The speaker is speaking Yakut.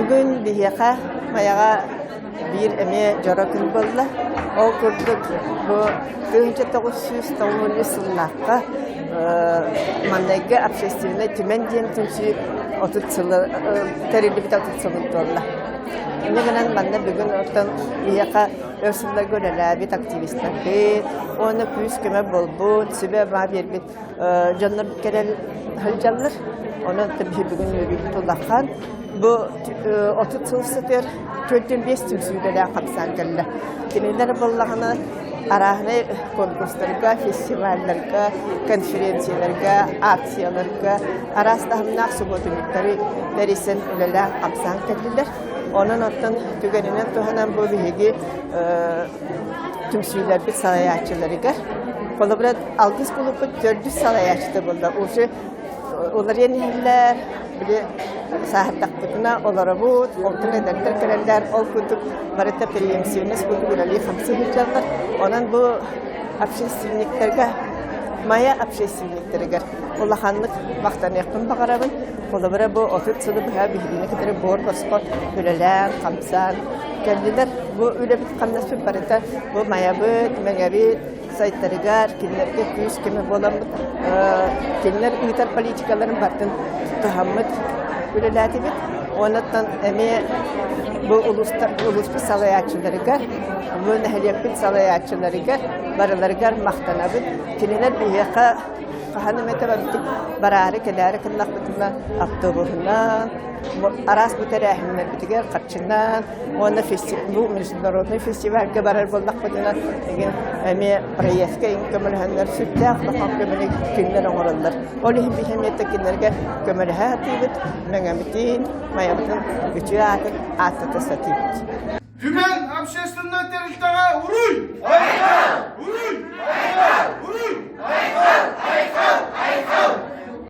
Бүгүн биһиэхэ Майаҕа биир эмиэ дьоро күн буолла. Ол курдук бу 1993 сыллаахха маҥнайгы общественнай түмэн диэн түмсүү 30 сылы тэриллибитэ 30 сылын туолла. Инньэ гынан манна бүгүн оттон биһиэхэ өр сылларга үлэлээбит активистарбыт уонна күүс-көмө буолбут, сүбэ-ама биэрбит дьоннор кэлэн сылдьаллар. Онон биһи бүгүн үөрүүбүт улахан. Бу 30 сыл сытар 45 түмсүүлэрэ хамсаан кэллэ. Кинилэр буоллаҕына арааһынай конкурстарга, фестивалларга, конференцияларга, акцияларга араас таһымнаах субуотунньуктары тэрийсэн үлэлээн хамсаан кэллилэр. Онон оттон түгэнинэн туһанан бу биһиги түмсүүлэрбит салайааччыларыгар холобура Алгыс кулууппут төрдүс салайааччыта буолла. Уже уларыйан иһэллэр, били сааһырдахпытына олоробут, онтон эдэрдэр кэлэллэр, ол курдук барыта преемственность курдук үлэлии хамсыы сылдьаллар. Онон бу общественниктарга, Майа общественниктарыгар улаханнык махтаныахпын баҕарабын. Холобура бу 30 сылы быһа биһигини кытары буор босхо үлэлээн, хамсаан кэллилэр. Бу үлэбит хамнаспыт барыта бу Майабыт, Мэҥэбит, сайтарыгар кинилэргэ күүс-көмө буоламмыт, кинилэр ыытар политикаларын барытын туһаммыт үлэлээтибит. Онуттан эмиэ бу улууспут салайааччыларыгар, бу нэһилиэкпит салайааччыларыгар барыларыгар махтанабыт. Кинилэр биһиэхэ хаһан эмэтэ барбытык бараары кэлээри гыннахпытына автобуһунан, араас бу тэрээһиннэрбитигэр харчынан уонна бу международный фестивальга барар буоллахпытына игин эмиэ проездка көмөлөһөннөр сүрдээх улахан көмөнү кинилэр оҥороллор. Ол иһин биһи эмиэ кинилэргэ көмөлөһө сатыыбыт, Мэҥэбитин, Майабытын үтүө аатын ааттата сатыыбыт. Түмэн общественнай тэрилтэҕэ уруй!